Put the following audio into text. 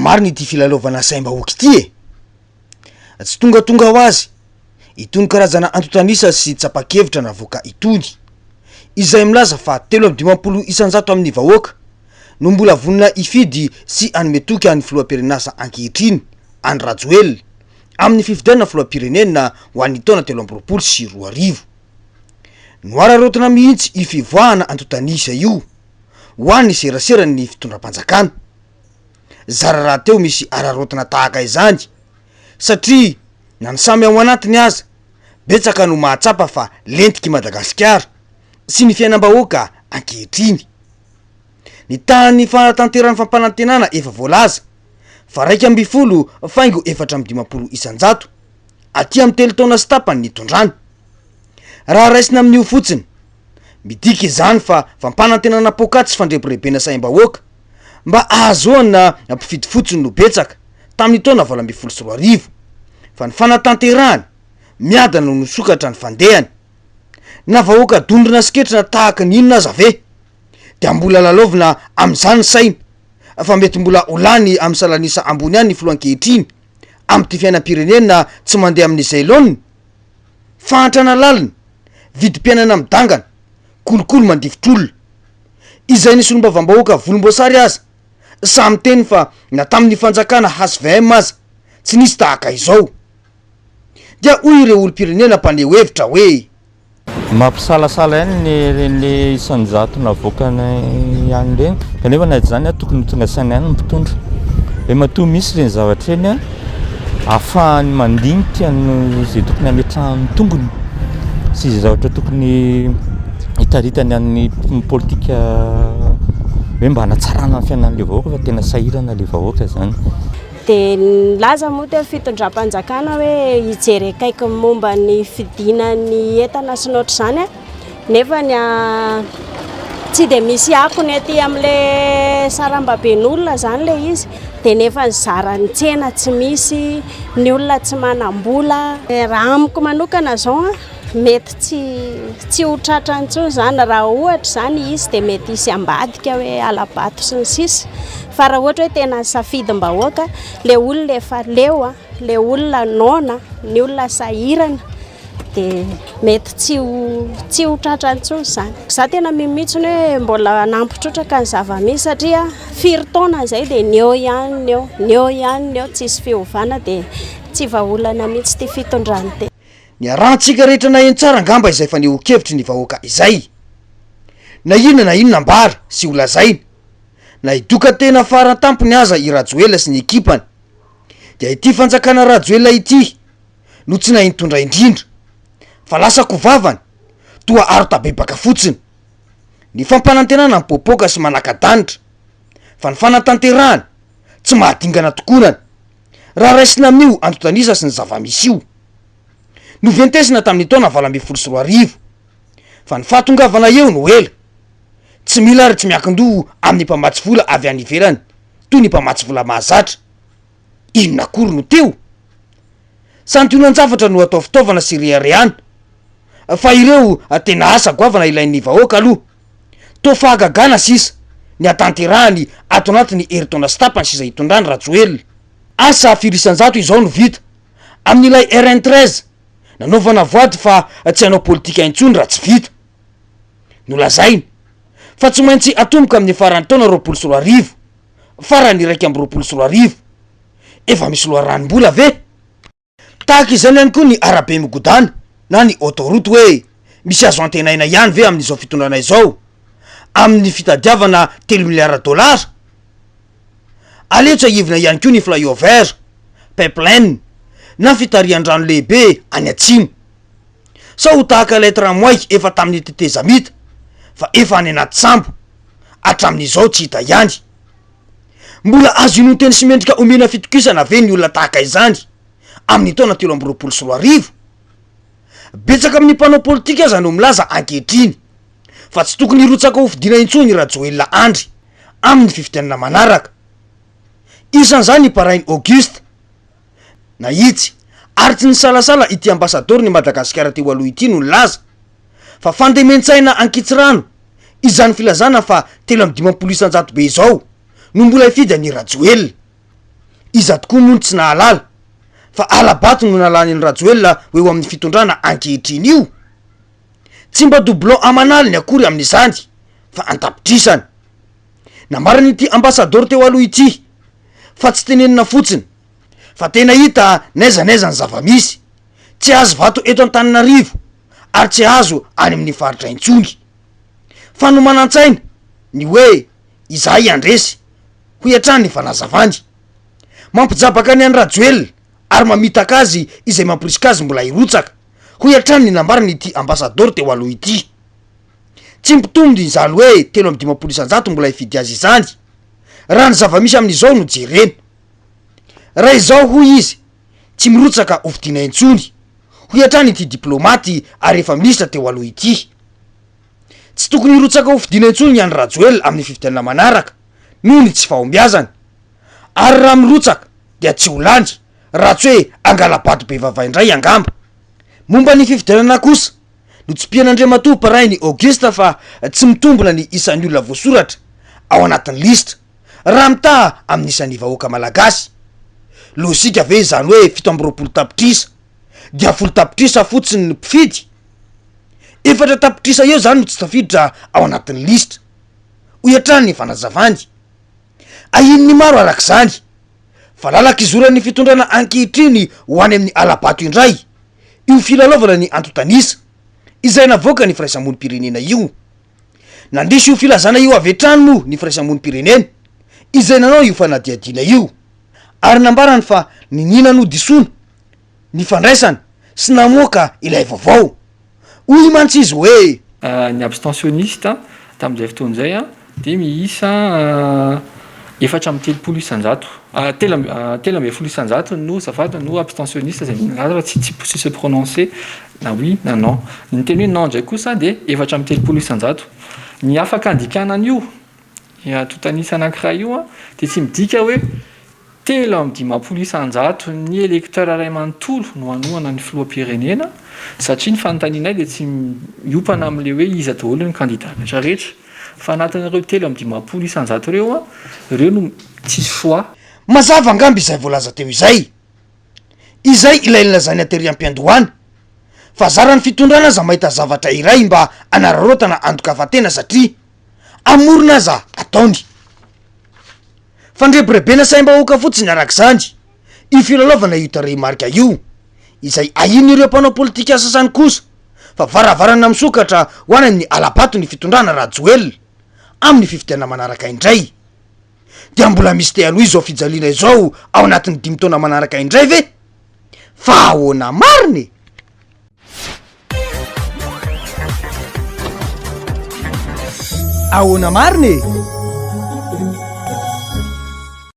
marina ity filalaovana saim-bahoaka ity e! Tsy tongatonga ho azy itony karazana antontan'isa sy tsapan-kevitra navoaka itony, izay milaza fa 53% amin'ny vahoaka no mbola vonona hifidy sy hanome toky an'ny filoham-pirenasa ankehitriny, Andry Rajoelina, amin'ny fifidianana filoham-pirenena ho an'ny taona 2023. Noararaotina mihitsy io fivoahana antontan'isa io ho an'ny seraseran'ny fitondram-panjakana. Zara rahateo misy araraotina tahaka izany satria na ny samy ao anatiny aza betsaka no mahatsapa fa lentik'i Madagasikara sy ny fiainam-bahoaka ankehitriny. Ny tahan'ny fahatanteran'ny fampanantenana efa voalaza fa 11.54% aty amin'ny telo taona sy tapany nitondrany. Raha raisina amin'io fotsiny, midika izany fa fampanantenana poakaty sy fandrebirebena saim-bahoaka mba ahazoana mpifidy fotsiny no betsaka tamin'ny taona 2018, fa ny fanatanterahana miadana no nisokatra ny fandehany. Na vahoaka dondrona sy ketrina tahaka ny inona aza ve dia mbola lalaovina amin'izany ny saina fa mety mbola ho lany amin'ny salan'isa ambony ihany ny filoha ankehitriny amin'ity fiainam-pirenena tsy mandeha amin'izay laoniny? Fahantrana lalina, vidim-piainana midangana, kolikoly mandifotr'olona. Izay ny solombavambahoaka volomboasary aza sahy miteny fa na tamin'ny fanjakana hvm aza tsy nisy tahaka izao. Dia hoy ireo olom-pirenena mpaneho hevitra hoe. Mampisalasala ihany ny ireny le isan-jato navoakany ihany ireny kanefa na izany tokony ho tonga saina ihany ny mpitondra hoe matoa misy ireny zavatra ireny an, ahafahany mandinika ny izay tokony hametrahany ny tongony sy izay zavatra tokony hitaritany an'ny politika hoe mba hanatsarana ny fiainan'ilay vahoaka fa tena sahirana ilay vahoaka izany. Dia nilaza moa teo fitondram-panjakana hoe hijery akaiky ny momba ny fidinan'ny entana sy ny ohatr'izany nefa ny tsy dia misy akony aty amin'ilay sarambaben'olona izany ilay izy dia nefa ny zaran'ny tsena tsy misy, ny olona tsy manam-bola. Raha amiko manokana izao an, mety tsy tsy ho tratra intsony izany raha ohatra izany hisy dia mety hisy ambadika hoe hala-bato sy ny sisa fa raha ohatra hoe tena safidim-bahoaka ilay olona efa leo an, ilay olona noana, ny olona sahirana dia mety tsy ho tsy ho tratra intsony izany. Izaho tena mino mihitsy hoe mbola hanampy trotraka ny zava-misy satria firy taona izay dia ny eo ihany ny eo, ny eo ihany ny eo, tsisy fiovana dia tsy vahaolana mihitsy ity fitondrana ity. Niarahantsika rehetra naheno tsara angamba izay fanehoan-kevitry ny vahoaka izay. Na inona na inona ambara sy ho lazaina, na hidoka tena fara tampony aza i Rajoelina sy ny ekipany, dia ity fanjakana Rajoelina ity no tsy nahay nitondra indrindra, fa lasa kovavany toa aro tabebaka fotsiny. Ny fampanantenana mipoapoaka sy manaka-danitra, fa ny fanatanterahana tsy mahadingana tokonana. Raha raisina amin'io antontan'isa sy ny zava-misy io. Noventesina tamin'ny taona 2018 fa ny fahatongavana eo no ela. Tsy mila ary tsy miankin-doha amin'ny mpamatsy vola avy any ivelany toy ny mpamatsy vola mahazatra. Inona akory no teo? Santionan-javatra no atao fitaovana sy reharehana fa ireo tena asa goavana ilain'ny vahoaka aloha toa fahagagana sisa ny hatanterahany ato anatin'ny herintaona sy tapany sisa hitondrany Rajoelina. Asa firy isan-jato izao no vita amin'ilay RN 13 nanaovana voady fa tsy hanao politika intsony raha tsy vita. Nolazainy fa tsy maintsy atomboka amin'ny faran'ny taona 2020, faran'ny 2021. Efa misy loharanom-bola ve? Tahaka izany ihany koa ny arabe migodàna na ny autoroute hoe misy azo antenaina ihany ve amin'izao fitondrana izao amin'ny fitadiavana telo miliara dolara? Aleo tsiahivina ihany koa ny flyover, pipeline na fitarihan-drano lehibe any atsimo. Sao ho tahaka ilay tramway efa tamin'ny tetezamita fa efa any anaty sambo hatramin'izao tsy hita ihany. Mbola azo inoan-teny sy mendrika omena fitokisana ve ny olona tahaka izany amin'ny taona 2023? Betsaka amin'ny mpanao politika aza no milaza ankehitriny fa tsy tokony hirotsaka hofidiana intsony Rajoelina Andry amin'ny fifidianana manaraka. Isan'izany i Paraina Auguste. Nahitsy ary tsy nisalasala ity ambasadaoron'i Madagasikara teo aloha ity no nilaza fa fandemen-tsaina ankitsirano izany filazana fa 53% be izao no mbola hifidy an'i Rajoelina. Iza tokoa moa no tsy nahalala fa hala-bato no nalany an'i Rajoelina ho eo amin'ny fitondrana ankehitriny io? Tsy mba doublon aman'aliny akory amin'izany fa an-tapitrisany. Nambaran'ity ambasadaoro teo aloha ity fa tsy tenenina fotsiny fa tena hita n'aiza n'aiza ny zava-misy, tsy azo vato eto Antananarivo ary tsy azo any amin'ny faritra intsony. Fanomanan-tsaina ny hoe izahay handresy, hoy hatrany ny fanazavany. Mampijabaka ny an'i Rajoelina ary mamitaka azy izay mamporisika azy mbola hirotsaka, hoy hatrany ny nambaran'ity ambasadaoro teo aloha ity. Tsy mitombina izany hoe 53% mbola hifidy azy izany, raha ny zava-misy amin'izao no jerena. Raha izao, hoy izy, tsy mirotsaka hofidiana intsony, hoy hatrany ity diplaomaty ary efa minisitra teo aloha ity. Tsy tokony hirotsaka hofidiana intsony i Andry Rajoelina amin'ny fifidianana manaraka noho ny tsy fahombiazany. Ary raha mirotsaka dia tsy ho lany raha tsy hoe hangala-bato bevava indray angamba. Momba ny fifidianana kosa, notsipihan'Andriamatoa Parainy Auguste fa tsy mitombina ny isan'ny olona voasoratra ao anatin'ny lisitra raha mitaha amin'ny isan'ny vahoaka malagasy. Lojika ve izany hoe 27 tapitrisa dia 10 tapitrisa fotsiny ny mpifidy? 4 tapitrisa eo izany no tsy tafiditra ao anatin'ny lisitra, hoy hatrany ny fanazavany. Ahian'ny maro araka izany fa lalan-kizoran'ny fitondrana ankehitriny ho any amin'ny hala-bato indray io filalaovana ny antontan'isa izay navoakan'ny firaisamonim-pirenena io. Nandiso io filazana io avy hatrany moa ny firaisamonim-pirenena izay nanao io fanadihadiana io ary nambarany fa niniana nodisoana ny fandraisana sy namoaka ilay vaovao. Hoy mantsy izy hoe. Ny abstentionnistes tamin'izay fotoana izay dia miisa 34%, 13% no azafady no abstentionnistes izay nilaza fa tsy tsy se prononcer na oui na non. Ny niteny hoe non indray kosa dia 34%. Ny afaka andikana an'io antontan'isa anankiray io dia tsy midika hoe 53% ny électeur iray manontolo no hanohana ny filoham-pirenena satria ny fanontanianay dia tsy miompana amin'ilay hoe iza daholo ny kandida rehetra rehetra fa anatin'ireo 53% ireo, ireo no tsisy choix. Mazava angamba izay voalaza teo izay. Izay ilay nilazany tery am-piandohana fa zaran'ny fitondrana aza mahita zavatra iray mba hanararaotana handokavan-tena satria hamorona aza ataony. Fandrebirebena saim-bahoaka fotsiny araka izany io filalaovana io tarehimarika io, izay ahian'ireo mpanao politika sasany kosa fa varavarana misokatra ho any amin'ny hala-bato ny fitondrana Rajoelina amin'ny fifidianana manaraka indray. Dia mbola misy te hanohy izao fijaliana izao ao anatin'ny dimy taona manaraka indray ve? Fa ahoana marina e? Ahoana marina e?